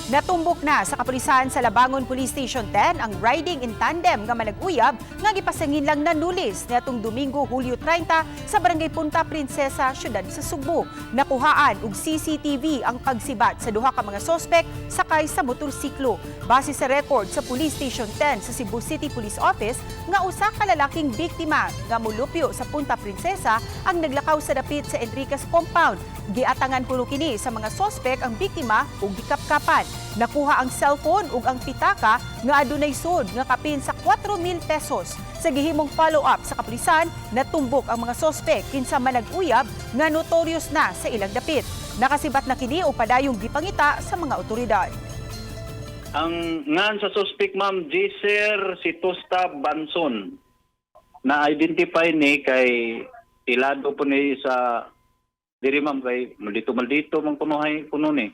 Natumbok na sa kapulisan sa Labangon Police Station 10 ang riding in tandem nga manag-uyab nga gipasangin lang nanulis niadtong Domingo, Hulyo 30, sa Barangay Punta Princesa, siyudad sa Sugbo. Nakuhaan og CCTV ang pagsibat sa duha ka mga sospek sakay sa motorsiklo. Base sa record sa Police Station 10 sa Cebu City Police Office nga usa ka lalaking biktima nga molupyo sa Punta Princesa ang naglakaw sa dapit sa Enriquez Compound. Giatangan kuno kini sa mga sospek ang biktima ug gikapkapan. Nakuha ang cellphone ug ang pitaka nga adunay sud nga kapin sa 4,000 pesos. Sa gihimong follow-up sa kapulisan, natumbok ang mga sospek kinsa manag-uyab nga notorious na sa ilang dapit. Nakasibat na kini o padayong gipangita sa mga otoridad. Ang ngan sa suspect, ma'am, Jiser Situsta Banson. Na-identify ni kay ilado po ni sa diri, ma'am, kay maldito maldito man kunuhay kuno ni.